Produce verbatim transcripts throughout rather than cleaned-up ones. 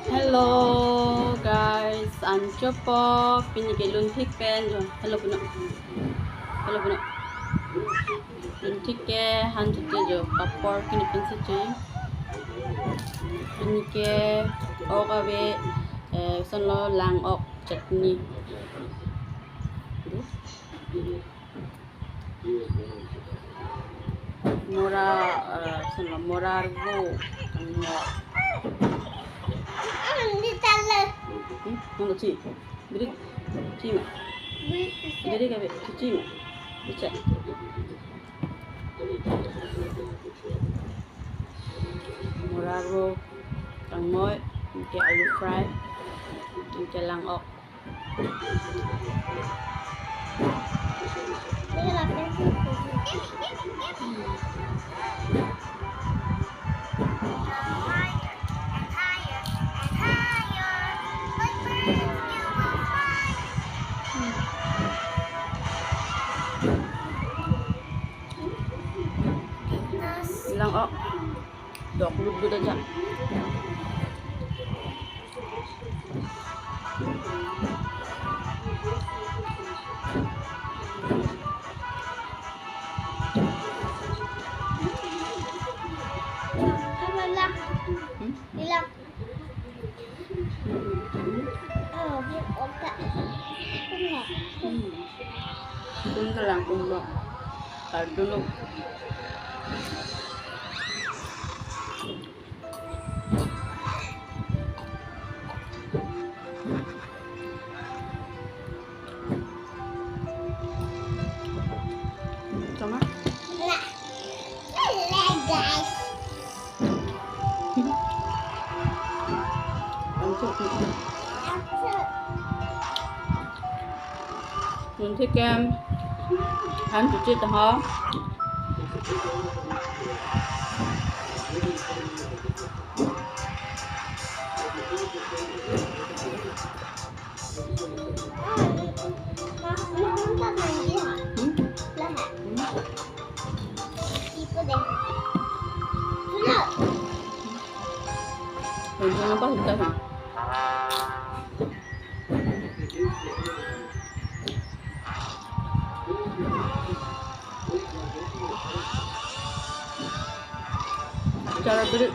Hello guys, anchot po, pini ke lunthik pen jo. Hello puno. Hello puno. Lunthik ke han chuti jo, papor kini pen si chuti. Pini ke ok ave, eh, sonlo lang-ok chutney. Mora, eh, sonlo mora arvo kangmo. Hmm, nang chi. Birik chi ma. Birik ave, chi ma. Bicha. Mora arvo kangmo, anke alu fry, anke lang-ok. Lang-ok. Dok lut lut aja. Apa lang? Hmm? Ilang. Oh, dia otak. Ini. Hmm. Kun kelang kun lo. Kardunuk. Tama? Nah. Hello, guys. Anchot. Anchot. Lunthik ke han chuti ta ho. Hmm? Hmm? Ito deh. Sudah. Ito na pa, sudah na. Achar birik.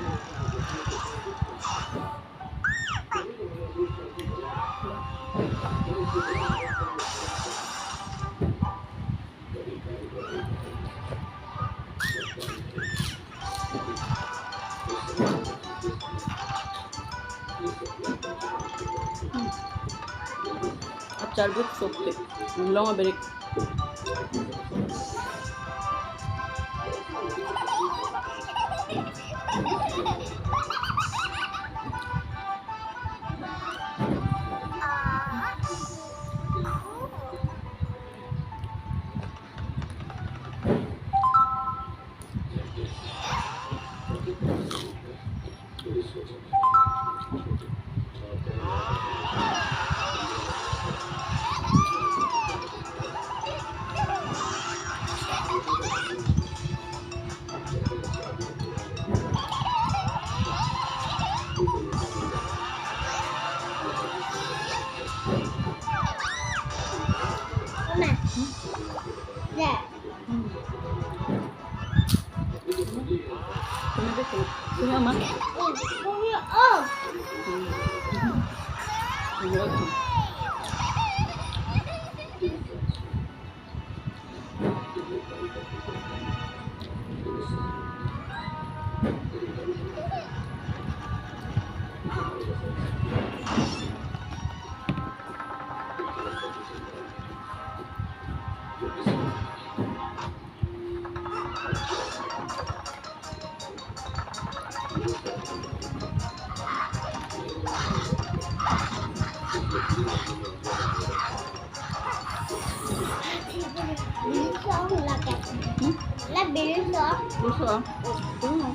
Achar birik sopte. Long birik. Mama. Ya. Sini, Ama. Biri so lake. Hmm? La biri so. Biri so. Hmm.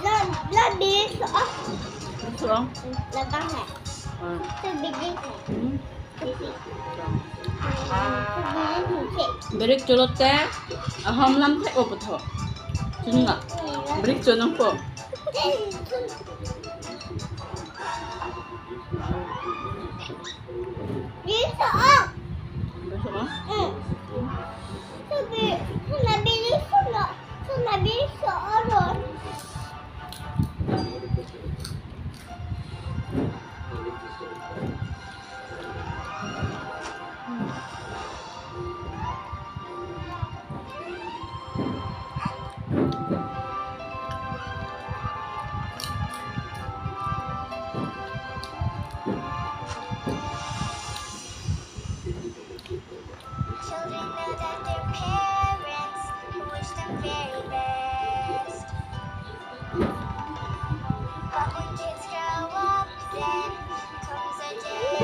La, la biri so. Biri so. La bang hai. Hmm. Tu biri hai. Hmm. Biri hai. Birik cholote ahom lam thek-o puthot. Chunga. Hmm. Birik chonangpo. Bisa ah. Bisa ah? Hmm. Sabi, sabi bisa na, sabi bisa ah. Children know that their parents wish them very best. But when kids grow up, then comes a day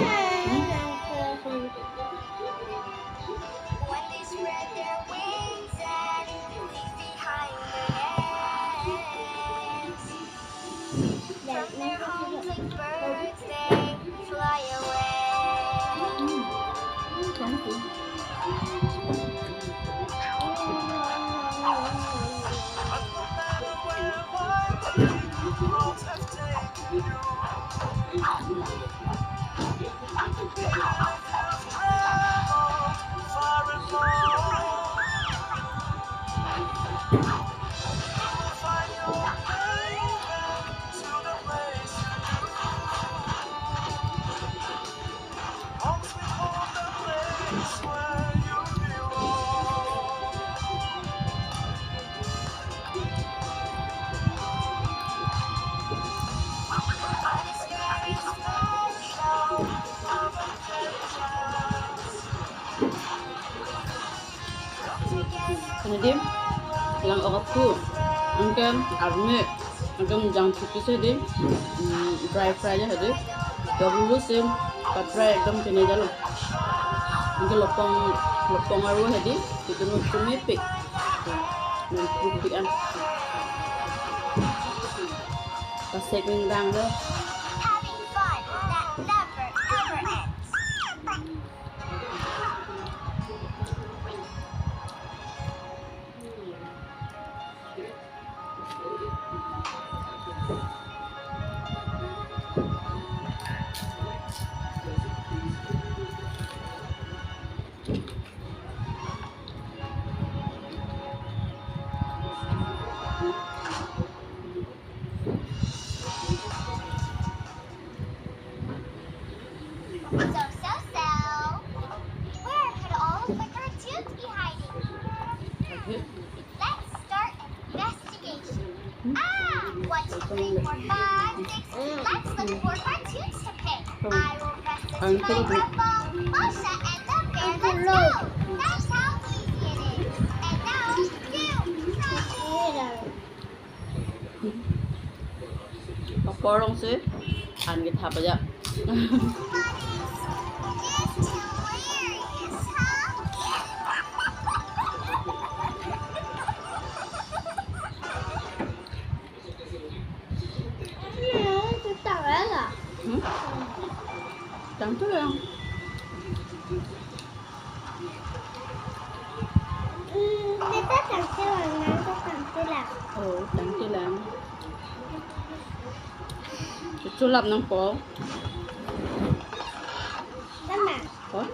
when they spread their wings and leave behind their nest. From their homes like birds, they fly away. Hadi, lang-ok aphu, anke arme, anke jangthu pisi hadi, mm, dry fry ja hadi, double sim, patrai ekdom kene jalo. Anke lopong, lopong aru hadi, itu nu cumi pik. Nang pik pik an. Pasek nang dang lo. Having fun that never ever ends. So, so, so, where could all of the cartoons be hiding? Let's start an investigation. Ah, one, two, three, four, five, six. Let's look for cartoons to pick. I will press this microphone. Masha and the bear, let's go. That's how easy it is. And now, do try it. Paporong si an kethap aja. Hmm? Tangtulang. Hmm, kita tangtulang, nang kita tangtulang. Oh, tangtulang. Chulap nangpo. Tama. Oh?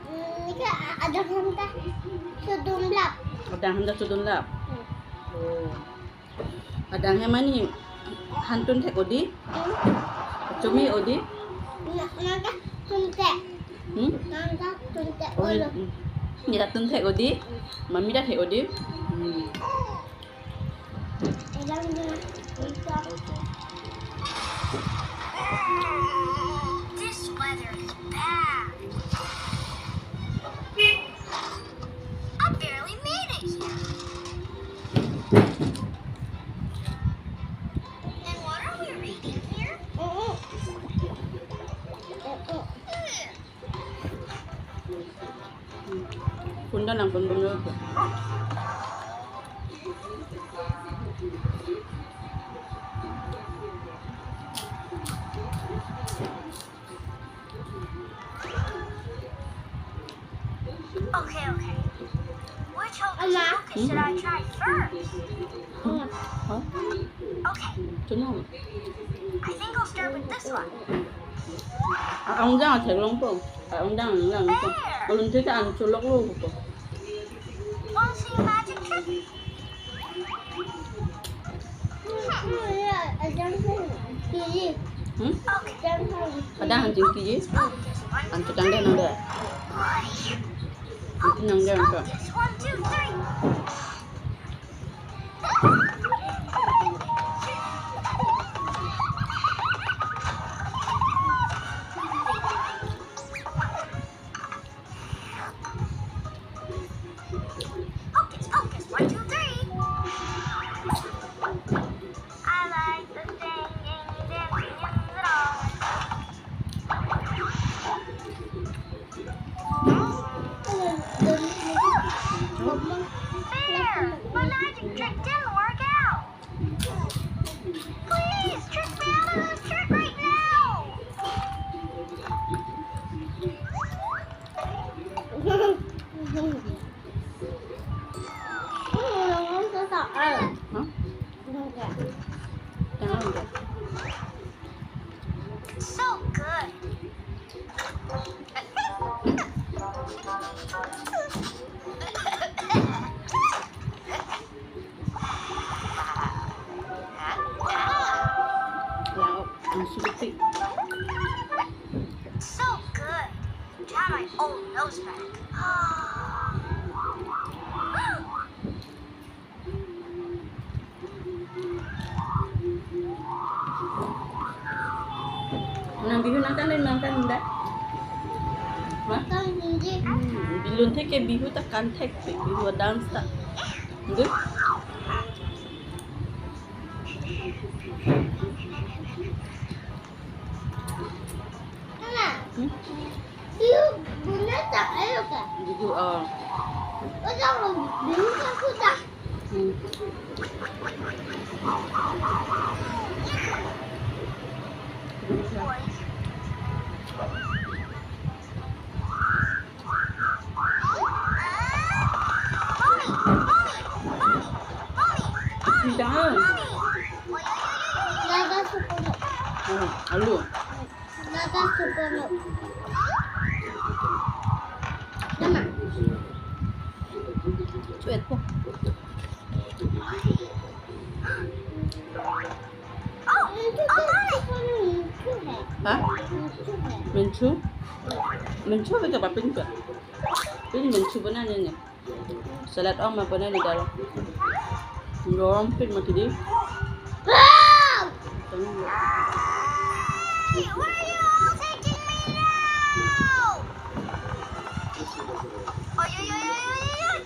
Hmm, ika a-, adang ham ta chodunlap. Adang ham ta chodunlap. Hmm. Oh. Adang hem mane hantun thek odi? Hmm. Chumi odi? Na, nang ta tun thek. Hmm? Nang ta tun thek. Oh, olo. Hmm. Neta tun thek odi? Hmm. Mami ta thek odi? Hmm. Adang hem. This weather is bad. I barely made it here. And what are we reading here? Phone ta nangpon pon lo. Okay, okay. Which hocus Ama. Pocus should I try first? Huh? Okay. Tunang. I think I'll start with this one. A-ong jang theklongpo. A-ong jang langpo. There. Alun thek an choloklo po. Want to see a magic trick? Hmm? Ada hanjing tiji. Antu tangde nangde. Antu nangde antu. Focus, one, two, three. Hocus pocus, one, two, three. I like the singing, dancing, and it all. There! My magic trick didn't work out! Please, trick me out of this trick right now! Hah? Jangan deh. So good. Wow, ang sulit. So good. Try my old nose back. Nang Bihu nangkan, nangkan enggak? Hah? Kan hindi. Hmm, alun thek ke Bihu ta kan thek, Bihu dance ta. Enggak? Mama, hmm? Bihu punya tak ayo ka? Bihu, oh. Udah, Bihu aku tak. Hmm. Jangan. Naga supono. Hmm, alu. Naga supono. Nama? Cuek po. Hah? Menchu? Menchu apa ke papin ke? Ini menchu benar ni. Salad ong ma pone ni dalo. Dorong pin ma tidi. Hey, where are you all taking me now? Oy, oy, oy, oy, oy, oy.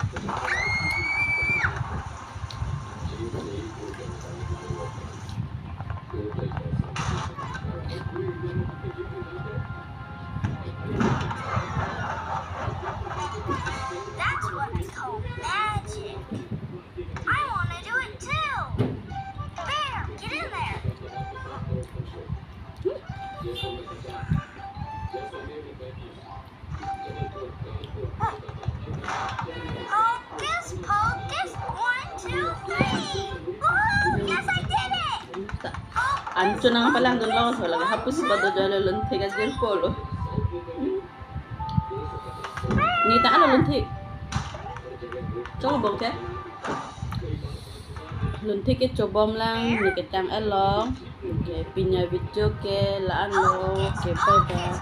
That's what we call magic. I wanna do it too. Bear, get in there. Hocus pocus, one, two, three. Woohoo! Yes, I did it! Ancho nangpalang dolo, so lagi hapus bado jalo lun thek ajir polo. Ni ta alo lun thek. Chobom ke? Lun thek ke chobom lang, ni ketang along. Okay, pini avideo ke la-an lo. Okay, bye bye.